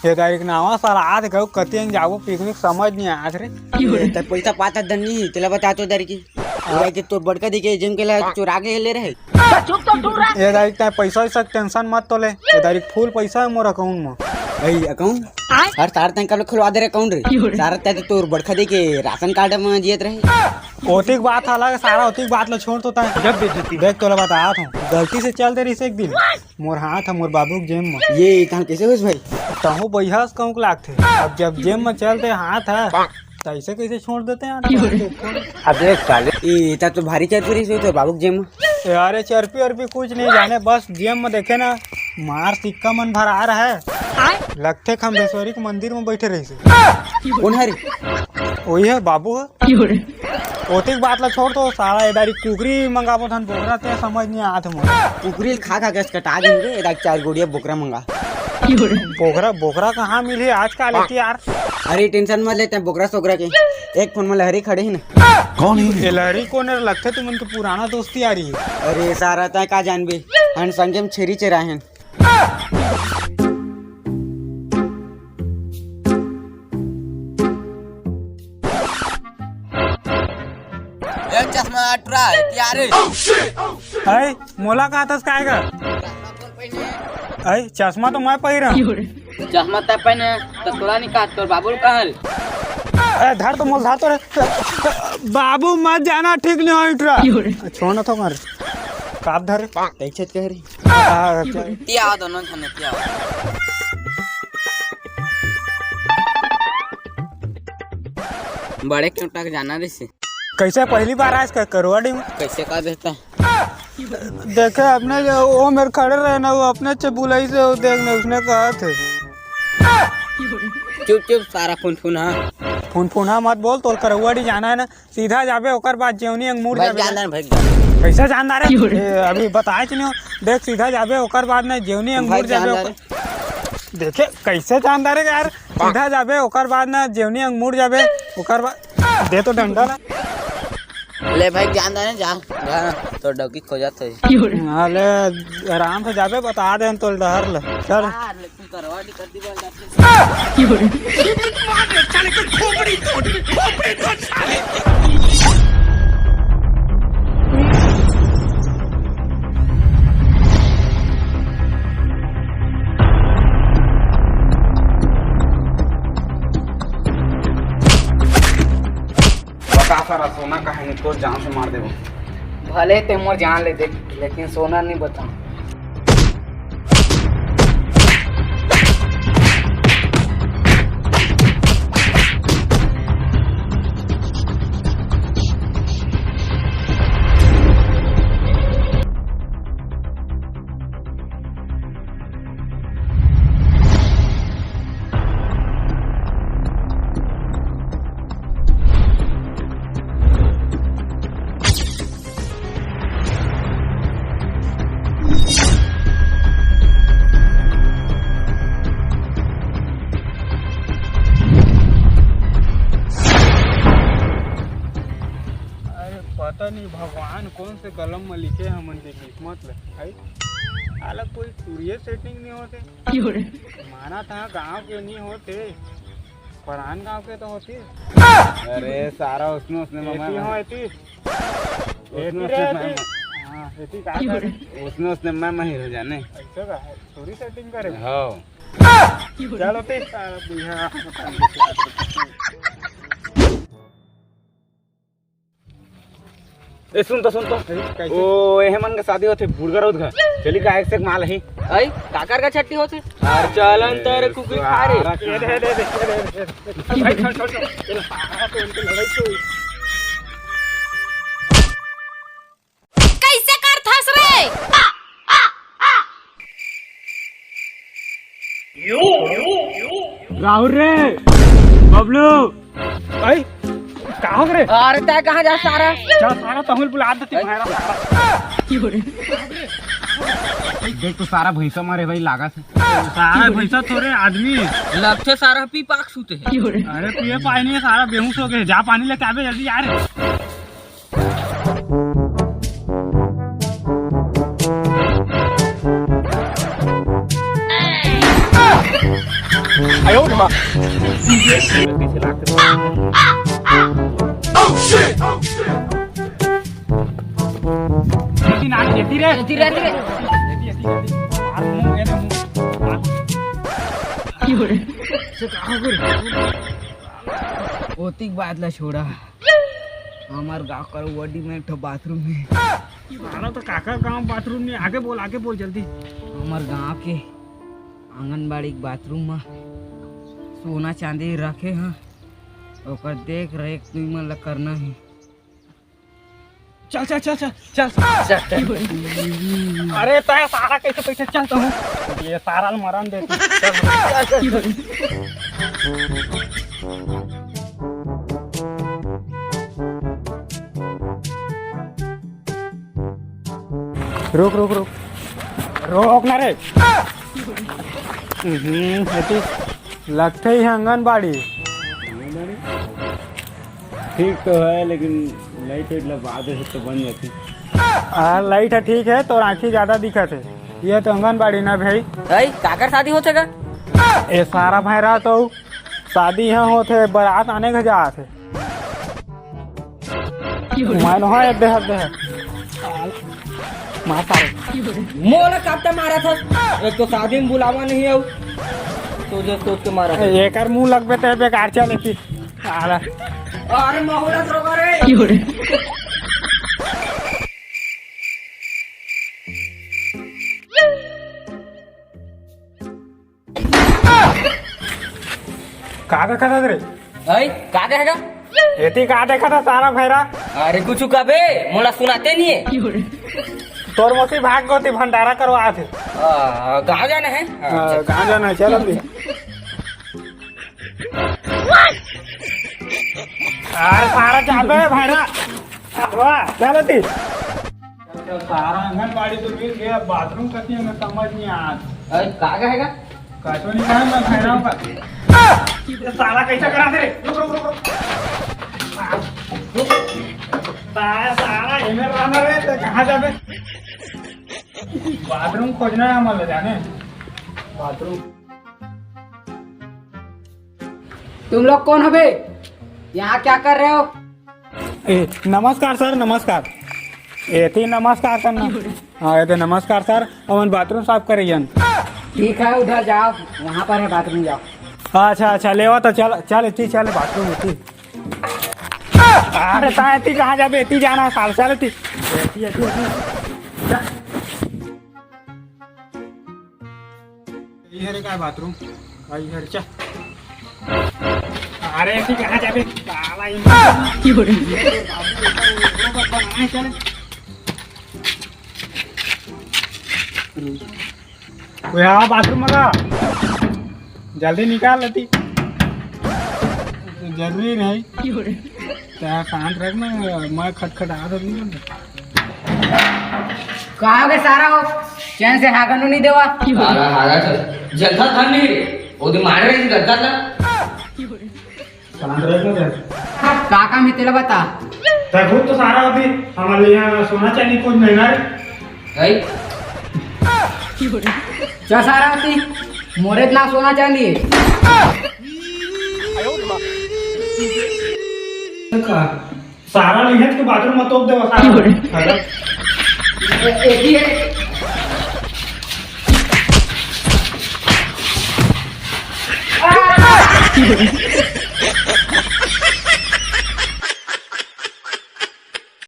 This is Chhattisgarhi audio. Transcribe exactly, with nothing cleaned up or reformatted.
ये तारीख नावा साला आज कहूँ कतियन जाबो पिकनिक, समझ नहीं आत रे। ए, त पैसा पाता धन नहीं, तेला बता तो दर की। अरे, कि तोर बड़का दी के जेम के ला चुरा के ले रहे। ये तारीख तय पैसा वैसा के टेंशन मत तो ले। ये तारीख फुल पैसा है मोर अकाउंट में। भाई, अकाउंट? हर सार तय कब खुलवा दे रे अकाउंट रे? सारा तय तो तोर बड़का दी के राशन कार्ड में जियत रहे। ओतिक बात अलग है, सारा ओतिक बात ला छोड़ तो तय। जब बेइज्जती। देख, तोला बतात हूँ, गलती से चल दे रहिस एक दिन मोर हाथ ह मोर बाबू के जेब म। ये तहां कैसे होइस भाई? तहूं बइहास कहूं के लागथे। अब जब जेब म चलते हाथ ह, त ऐसे कैसे छोड़ देते हैं यार? अबे साले। ए, इतना तो भारी चरपी रहिस होही तोर बाबू के जेब म। ए, अरे चरपी अरपी कुछ नहीं जाने, बस जेब म देखे ना, मार सिक्का मन भरा रहा है। लगथे खंभेश्वरी के मंदिर म बैठे रहिस हे। कौन हरे? वही है बाबू है। ओतिक बात ला छोड़ तो साला, ए दारी कुकरी मंगाबो धन बोकरा, ते समझ नहीं आत मोर। कुकरी ल खा खा के कटा दिन रे, ए दारी चार गोड़िया बोकरा मंगा। बोकरा, बोकरा कहाँ मिलही आजकल एती यार? अरे टेंशन मत ले तय बोकरा सोकरा के, एक फोन में लहरी खड़े ही ना। कौन है? ए लहरी कौन है? लगथे तुमन के पुराना दोस्ती आ रही है। अरे सारा तय का जानबे, हन संगे में छेरी चराहन। ए चश्मा टुरा, तैयार है। है, मोला का तस काय का? है, चश्मा तो मैं पहिरा। चश्मा तय पहने, त तोला नहीं कहा, तोर बाबू कहाँ रे? ए, धर तो मोल, धर तो रे। बाबू मत जाना, ठीक नहीं हो इटरा। छोड़ ना तो कर। काप धर। कैसे कह रही? हाँ, अच्छा। तिया दोनों झने तिया। बड़े क्यों टक जाना रे से? कैसे पहली बार आइस का करवाड़ी में? कैसे का देता? देखे अपने जो वो मेरे खड़े रहे ना, वो अपने से बुलाई से वो देख ना, उसने कहा थे। चुप चुप सारा फुनफुना। फुनफुना मत बोल, तोर करवाड़ी जाना है ना, सीधा जाबे, ओकर बाद जेवनी अंग मुड़ भाई जाबे। जान दे, भाई जान दे। कैसे जानदार है? ए, अभी बताए च नहीं हो। देख, सीधा जाबे, ओकर बाद ना जेवनी अंग भाई मुड़ जाबे, जान ओकर-, देखे, कैसे जानदार है यार? सीधा जाबे, ओकर बाद ना जेवनी अंग मुड़ जाबे, ओकर बाद दे तो डंडा ना। ले भाई, जान दे ना, जा, जा, तो डौकी खोजत है। हाँ, ले, आराम से जाबे, बता दे तो डहर ले। चल। यार, लेकिन करवा दी कर दी बोल जाते। बता सारा सोना का है, नहीं तो जान से मार देबो। भले ते मोर जान ले दे, लेकिन सोना नहीं बता। अरे पता नहीं भगवान कौन से कलम में लिखे हमन के किस्मत ले, भाई। साला कोई टूरिये सेटिंग नहीं होते। माना था गांव के नहीं होते, परान गांव के तो होती। अरे सारा उसने उसने एती मम्मा हो, एती। एती एती रे, मैं एती। हाँ, एती का कर? उसने उसने मैं माहिर हो जाने। ऐसा का है? टूरी सेटिंग करे? हाँ। चलो ते सारा बुढ़ा। ए, सुन तो, सुन तो। कैसे? ओ, एहे मन के शादी होथे, बुड़गा रउत घर। चली का एक से एक माल ही। आई, काकर का छट्टी होथे? अरे, चलन तर ए, कुकरी खा रे। सारा ए, दे, दे, दे, दे, दे। भाई, छोड़, छोड़, छोड़। चल, सारा तो उनके लड़ाई तो। कैसे करथस रे? राहुल रे, बबलू। भाई, का हो रे? अरे, तै कहाँ जा सारा? जा सारा, तहुल बुला देती भाई। भाई सारा। देख तो सारा भैंसा मारे भाई, लागा से। सारा भैंसा थोरे आदमी। लगथे सारा पी पाक सूते है। अरे, पिए पानी नहीं है, सारा बेहोश हो गए। जा पानी लेके आबे जल्दी यार। आयो रे माँ। ओतिक बात ला छोड़ा, हमर गाँव कर ओडी में एक ठो बाथरूम हे। साला तो काका गाँव बाथरूम में, आगे बोल, आगे बोल जल्दी। हमर गाँव के आंगनबाड़ी के बाथरूम में सोना चांदी रखे हैं, ओकर देख रेख तुमन ला करना है। चल, चल, चल, चल, चल। अरे, तय सारा कैसे पैसे चल तो हूँ। ये सारा मरण दे। चल, चल, चल। रुक, रुक, रुक। रोक ना रे। हम्म, एती लगथे ही आंगनबाड़ी। ठीक तो है, लेकिन लाइट वाइट लगा दे तो बन जाती। हाँ, लाइट है, ठीक है, तोर आँखी ज्यादा दिखत है। ये तो आंगनबाड़ी ना भाई। अई, काकर शादी होथे का? ए सारा भाई रहा तो शादी यहाँ होथे, बारात आने के जात है। मानो हाँ, एक दे, एक दे। मार सारे। मोला कापता मारा था। एक तो शादी में बुलावा नहीं आऊ, तो जो सोच के मारा था। एकर मुंह लगबे ते बेकार चले की। साला। अरे महुआ तो रे। का देखत हस रे? अई, का कहेगा? एती का देखत हस सारा भैरा? अरे कुछ कबे, मोला सुनाते नहीं है। तोर मौसी भाग गोती भंडारा करवा थे। आ, कहाँ जाना है? हाँ, अच्छा। कहाँ जाना है? चल अभी। अरे सारा जाबे भैरा। वाह, चल अभी। अच्छा, सारा आंगनबाड़ी तो मिल गया, बाथरूम कति है, मैं समझ नहीं आ। अरे, का कहेगा? कचो नहीं कहा, मैं भैरा हूँ का? ये साला कैसा करा दे रे? रुक, रुक, रुक, रुक। रुक। साला, साला, ये मेरा रहना रे, तो कहाँ जाबे? बाथरूम खोजना है हमारे जाने। बाथरूम। तुम लोग कौन हो बे? यहाँ क्या कर रहे हो? ए, नमस्कार सर, नमस्कार। एती नमस्कार करना। हाँ, एती नमस्कार सर, हमन बाथरूम साफ करे हन। ठीक है, उधर जाओ, वहाँ पर है बाथरूम, जाओ। अच्छा, अच्छा, लेवा तो चल, चल, एती चल, बाथरूम एती। अरे, ता एती कहाँ जाबे? एती जाना है, साल, चल, एती। एती, एती, एती। चल। ये रे का बाथरूम? भाई, ये रे, चल। अरे, तू कहाँ जाबे? साला, ये की हो रही है? चल। ओए, आ बाथरूम में का? जल्दी निकाल लेती। जरूरी नहीं। की हो रही? तैं शांत रख ना, मैं खटखटा तो नहीं करता। कहाँ के सारा हो? चैन से हागन नहीं देवा। सारा हागा चल। जलता था नहीं रे। वो तो मार रहे थे, जलता था। शांत रह ना तैं। का काम है तेला बता। तैं खुद तो सारा अभी हमारे यहाँ सोना चांदी कुछ नहीं ना रे। भाई। चल सारा होती, मोरे इतना सोना चांदी है। का? सारा लिहत के बाथरूम में तोप देवा सारा। एक ही है।